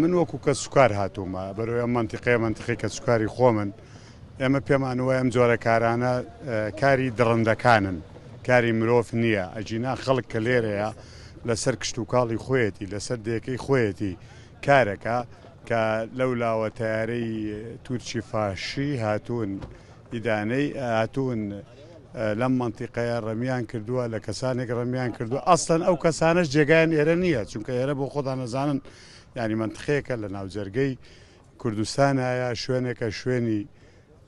من وەکو کەسوکار هاتوومە بەرەو ئەم مەنتیقەیە، مەنتیقەی کەسوکاری خۆمن، ئێمە پێمان وایە ئەم جۆرە کارانە کاری دڕندەکانن، کاری مرۆڤ نییە، ئەگینا خەڵک کە لێرەیە لەسەر کشتوکاڵی خۆیەتی، لەسەر دێکەی خۆیەتی کارەکا، کە لەولاوە تەیارەی تورکی فاشی هاتوون ئیدانەی هاتوون لەم مەنتیقەیە ڕەمیان کردووە، لە کەسانێک ڕەمیان کردووە، ئەسڵەن ئەو کەسانەش جێگایان ئێرە نییە، چونکە ئێرە بۆ خۆتان ئەزانن یانی مەنتقەیەکە لە ناوجەرگەی کوردستانایە، شوێنێکە شوێنی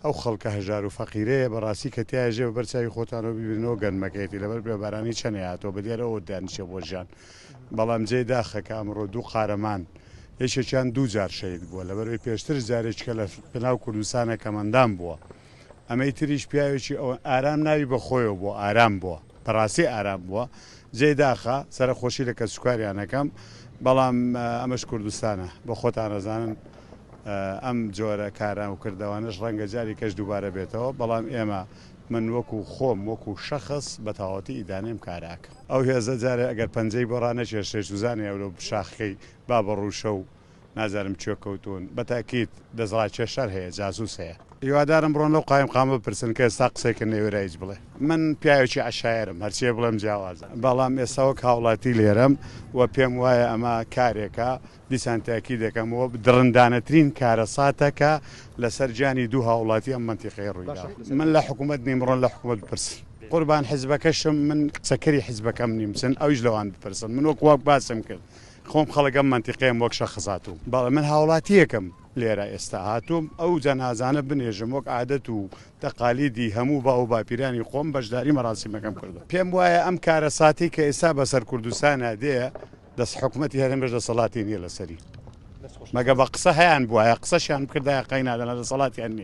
ئەو خەڵکە هەژار و فەقیرەیە، بەڕاستی کە تیایا ژێ بەبەر چاوی خۆتانەوە بیبیننەوە گەنمەکەیەتی لەبەر بێبارانی چەنێ هاتووە بە دیارە ئەوە دانیشە بۆ ژیان، بەڵام جێی داخە کە ئەمڕۆ دوو قارەمان یەکێکیان دوو جار شەهید بووە لەبەرئەوەی پێشتر جارێکیکە لە پێناو کوردستانە کەمەندام بووە ئەمەی تریش پیاوێکی ئەوە ئارام ناوی بە خۆیەوە بووە ئارام بووە بەڕاستی ئارام بووە جێی داخە سەرەخۆشی لە کەسوکاریان ئەکەم بەڵام ئەمەش کوردستانە بە خۆتان ئەزانن ئەم جۆرە کاران و کردەوانەش ڕەنگە جاری کەش دووبارە بێتەوە بەڵام ئێمە من وەکو خۆم وەکو شەخس بە تەواوەتی ئیدانەی ئەم کارە ئەکەم. ئەو هێزە جارێ ئەگەر پەنجەی بۆ ڕانەکێشرێ چوزانێ ئەو لەو شاخەی بابەڕوشە و نازانم کوێ کەوتوون بە تاکید دەستڕاکێشەر هەیە جاسوس هەیە. هیوادارم بڕۆن لەو قایمقامە بپرسن کە ئێستا قسەی کرد نەیوێرا هیچ بڵێ. من پیاوێکی عەشایەرم هەرچیە بڵێم جیاوازە بەڵام ئێستا وەک هاوڵاتی لێرەم و پێم وایە ئەمە کارێکە دیسان تاکید دەکەمەوە دڕندانەترین کارەساتە کە لەسەر گیانی دوو هاوڵاتی ئەم مەنتیقەیە ڕوویداوە. من لە حکومەت نیم بڕۆن لە حکومەت بپرسن. قوربان حزبەکەشم من قسەکەری حزبەکەم نیم بچن ئەویش لەوان بپرسن من وەک وەک باسم کرد خۆم خەڵک ئەم مەنتیقەیەم وەک شەخس هاتووم. بەڵێ من هاوڵاتییەکم لێرە ئێستا هاتووم ئەو جەنازانە بنێژم وەک عادەت و تەقالیدی هەموو باو و باپیرانی خۆم بەشداری مەراسیمەکەم کردووە. پێم وایە ئەم کارەساتەی کە ئێستا بەسەر کوردستانا دێ دەست حکومەتی هەرێمش دەسەڵاتی نییە لەسەری. مەگە بە قسە هەیان بوایە قسەشیان بکردایە قەینا دەنا دەسەڵاتیان نییە.